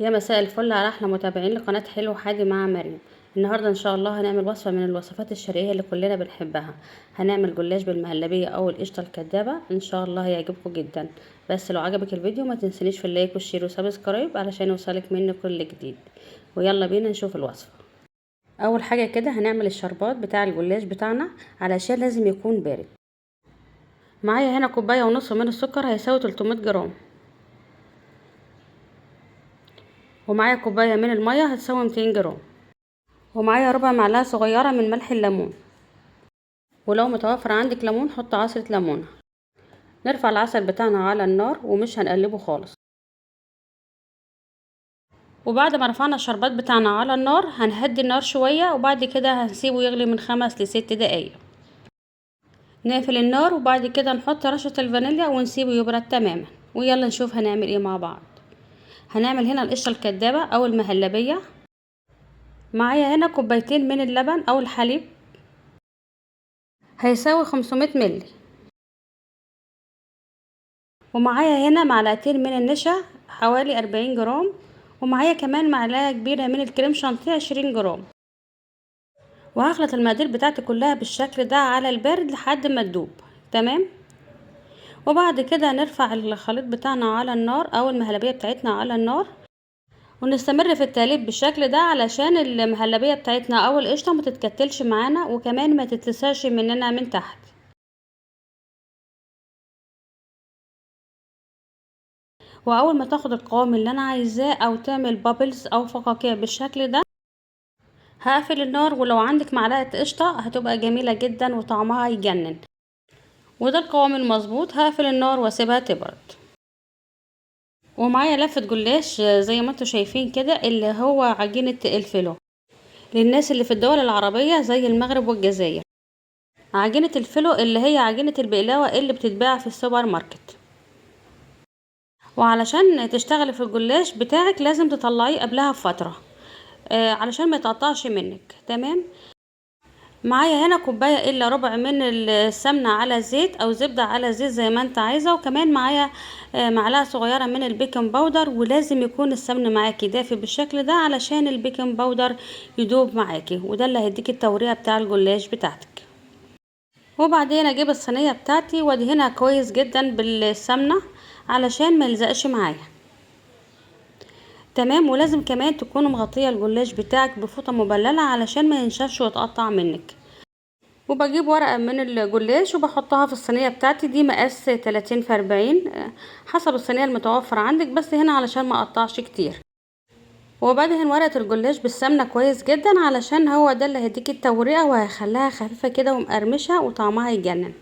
يا مساء الفل على احلى متابعين لقناة حلو حادي مع مريم. النهارده ان شاء الله هنعمل وصفة من الوصفات الشرقية اللي كلنا بنحبها. هنعمل جلاش بالمهلبية او القشطة الكدابة، ان شاء الله هيعجبكم جدا. بس لو عجبك الفيديو ما تنسينيش في ال like وال share و subscribe علشان يوصلك مني كل جديد. ويلا بينا نشوف الوصفة. اول حاجة كده هنعمل الشربات بتاع الجلاش بتاعنا علشان لازم يكون بارد. معايا هنا كوباية ونص من السكر هيساوي 300 جرام، ومعايا كوباية من المية هتساوي 200 جرام، ومعايا ربع معلقة صغيرة من ملح الليمون، ولو متوفر عندك ليمون حط عصرة ليمونة. نرفع العسل بتاعنا على النار ومش هنقلبه خالص. وبعد ما رفعنا الشربات بتاعنا على النار هنهدي النار شوية، وبعد كده هنسيبه يغلي من 5 ل6 دقايق. نقفل النار وبعد كده نحط رشة الفانيليا ونسيبه يبرد تماما. ويلا نشوف هنعمل ايه مع بعض. هنعمل هنا القشطة الكدابة او المهلبية. معايا هنا كوبايتين من اللبن او الحليب هيساوي 500 ملي، ومعايا هنا معلقتين من النشا حوالي 40 جرام، ومعايا كمان معلقة كبيرة من الكريم شانتيه 20 جرام. وهخلط المقادير بتاعتي كلها بالشكل ده على البارد لحد ما تدوب، تمام. وبعد كده نرفع الخليط بتاعنا على النار او المهلبية بتاعتنا على النار، ونستمر في التقليب بالشكل ده علشان المهلبية بتاعتنا او القشطة ما تتكتلش معانا، وكمان ما تتلسعش مننا من تحت. واول ما تاخد القوام اللي انا عايزاه او تعمل بابلز او فقاقيع بالشكل ده هقفل النار. ولو عندك معلقة قشطة هتبقى جميلة جدا وطعمها يجنن. وده القوام المظبوط. هقفل النار واسيبها تبرد. ومعايا لفة جلاش زي ما انتم شايفين كده اللي هو عجينة الفيلو للناس اللي في الدول العربية زي المغرب والجزائر. عجينة الفيلو اللي هي عجينة البقلاوة اللي بتتباع في السوبر ماركت. وعلشان تشتغلي في الجلاش بتاعك لازم تطلعيه قبلها بفترة، علشان ما يتقطعش منك، تمام. معايا هنا كوباية الا ربع من السمنة على زيت او زبدة على زيت زي ما انت عايزة، وكمان معايا معلقة صغيرة من ال baking powder. ولازم يكون السمن معاكي دافي بالشكل ده علشان ال baking powder يدوب معاكي، وده اللي هيديكي التوريقة بتاع الجلاش بتاعتك. وبعدين اجيب الصينية بتاعتي وادهنها كويس جدا بالسمنة علشان ما يلزقش معايا، تمام. ولازم كمان تكون مغطية الجلاش بتاعك بفوطة مبللة علشان ما ينشفش ويتقطع منك. وبجيب ورقة من الجلاش وبحطها في الصينية بتاعتي، دي مقاس 30 في 40 حسب الصينية المتوفرة عندك، بس هنا علشان ما اقطعش كتير. وبدهن ورقة الجلاش بالسمنة كويس جدا علشان هو ده اللي هيديكي التوريقة وهيخليها خفيفة كده ومقرمشة وطعمها يجنن.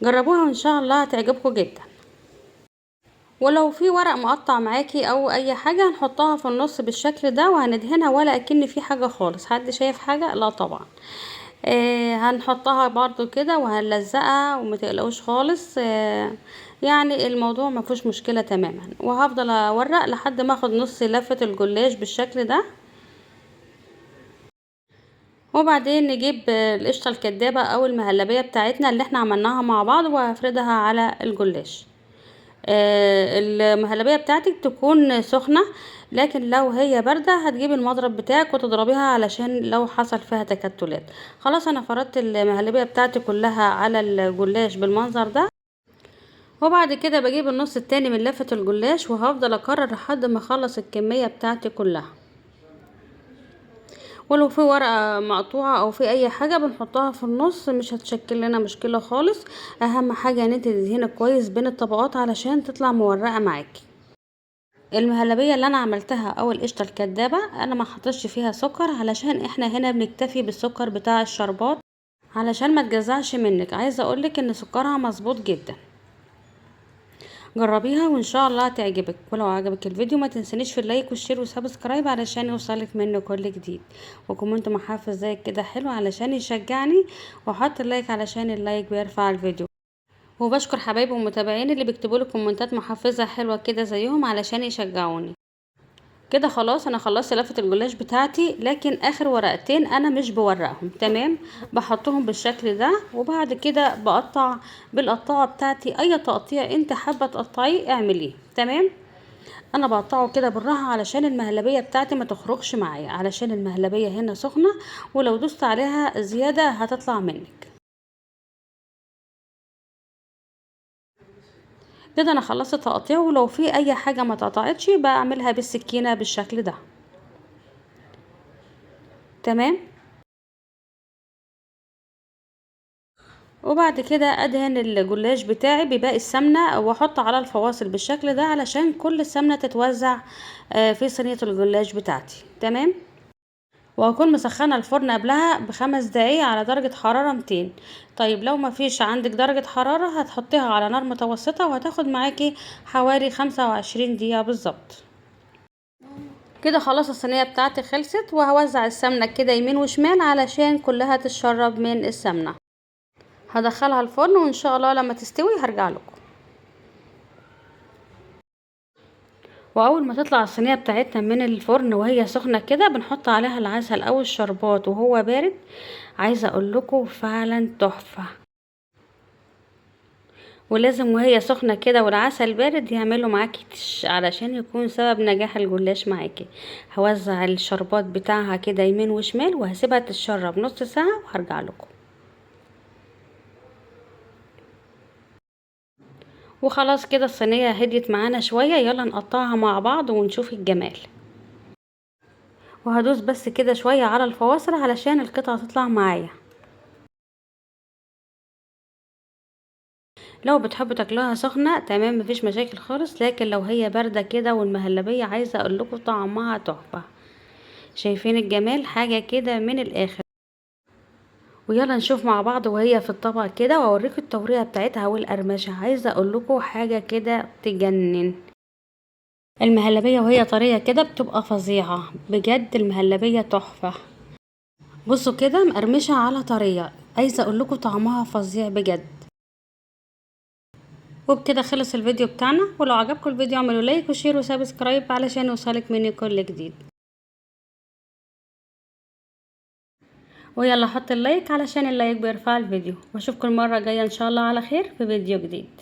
جربوها وان شاء الله هتعجبكم جدا. ولو في ورق مقطع معاكي او اي حاجة هنحطها في النص بالشكل ده وهندهنها ولا اكن في حاجة خالص. حد شايف حاجة؟ لا طبعا. هنحطها برضو كده وهنلزقها وما تقلقوش خالص، يعني الموضوع ما فيهوش مشكلة تماما. وهفضل اورق لحد ما اخد نص لفة الجلاش بالشكل ده. وبعدين نجيب القشطة الكدابة او المهلبية بتاعتنا اللي احنا عملناها مع بعض وهفردها على الجلاش. المهلبية بتاعتك تكون سخنة، لكن لو هي باردة هتجيبي المضرب بتاعك وتضربيها علشان لو حصل فيها تكتلات. خلاص انا فردت المهلبية بتاعتي كلها على الجلاش بالمنظر ده. وبعد كده بجيب النص التاني من لفة الجلاش وهفضل اكرر لحد ما اخلص الكمية بتاعتي كلها. ولو في ورقة مقطوعة او في اي حاجة بنحطها في النص مش هتشكل لنا مشكلة خالص. اهم حاجة ان انت تدهني كويس بين الطبقات علشان تطلع مورقة معاكي. المهلبية اللي انا عملتها او القشطة الكدابة انا ما حطيتش فيها سكر علشان احنا هنا بنكتفي بالسكر بتاع الشربات علشان ما تجزعش منك. عايزة اقولك ان سكرها مظبوط جدا. جربيها وان شاء الله هتعجبك. ولو عجبك الفيديو ما تنسانيش في ال like وال share و subscribe علشان يوصلك منه كل جديد، و comment محفز زي كده حلو علشان يشجعني، وحط ال like علشان ال like بيرفع الفيديو. وبشكر حبايبي ومتابعيني اللي بيكتبوا لي كومنتات محفزه حلوه كده زيهم علشان يشجعوني. كده خلاص انا خلصت لفة الجلاش بتاعتي، لكن اخر ورقتين انا مش بورقهم. تمام، بحطهم بالشكل ده، وبعد كده بقطع بالقطاعة بتاعتي. اي تقطيع انت حابة تقطعيه اعمليه. تمام، انا بقطعه كده بالراحة علشان المهلبية بتاعتي ما تخرجش معايا، علشان المهلبية هنا سخنة ولو دوست عليها زيادة هتطلع منك. كده انا خلصت تقطيع، ولو في اي حاجة ما تقطعتش بعملها بالسكينة بالشكل ده. تمام، وبعد كده ادهن الجلاش بتاعي بباقي السمنة واحط على الفواصل بالشكل ده علشان كل السمنة تتوزع في صينية الجلاش بتاعتي. تمام، وهكون مسخنة الفرن قبلها ب5 دقايق على درجة حرارة 200. طيب لو ما فيش عندك درجة حرارة هتحطيها على نار متوسطة وهتاخد معاكي حوالي 25 دقيقة بالظبط. كده خلاص الصينية بتاعتي خلصت، وهوزع السمنة كده يمين وشمال علشان كلها تتشرب من السمنة. هدخلها الفرن وان شاء الله لما تستوي هرجع لكم. واول ما تطلع الصينية بتاعتنا من الفرن وهي سخنة كده بنحط عليها العسل او الشربات وهو بارد. عايزه اقول لكم فعلا تحفة، ولازم وهي سخنة كده والعسل بارد يعملوا معاكي تش علشان يكون سبب نجاح الجلاش معاكي. هوزع الشربات بتاعها كده يمين وشمال وهسيبها تتشرب نص ساعة وهرجع لكم. وخلاص كده الصينية هديت معانا شوية، يلا نقطعها مع بعض ونشوف الجمال. وهدوس بس كده شوية على الفواصل علشان القطعة تطلع معايا. لو بتحبوا تاكلوها سخنة تمام مفيش مشاكل خالص، لكن لو هي باردة كده والمهلبية عايزة اقول لكم طعمها تحفة. شايفين الجمال؟ حاجة كده من الاخر. ويلا نشوف مع بعض وهي في الطبق كده واوريكم التوريقه بتاعتها والقرمشه. عايزه اقول لكم حاجة كده تجنن. المهلبيه وهي طرية كده بتبقى فظيعة بجد، المهلبيه تحفة. بصوا كده مقرمشه على طرية، عايزه اقول لكم طعمها فظيع بجد. وبكده خلص الفيديو بتاعنا، ولو عجبكم الفيديو اعملوا like و share و subscribe علشان يوصلك مني كل جديد. ويلا حط ال like علشان ال like بيرفع الفيديو. واشوفكم المرة الجاية ان شاء الله على خير في فيديو جديد.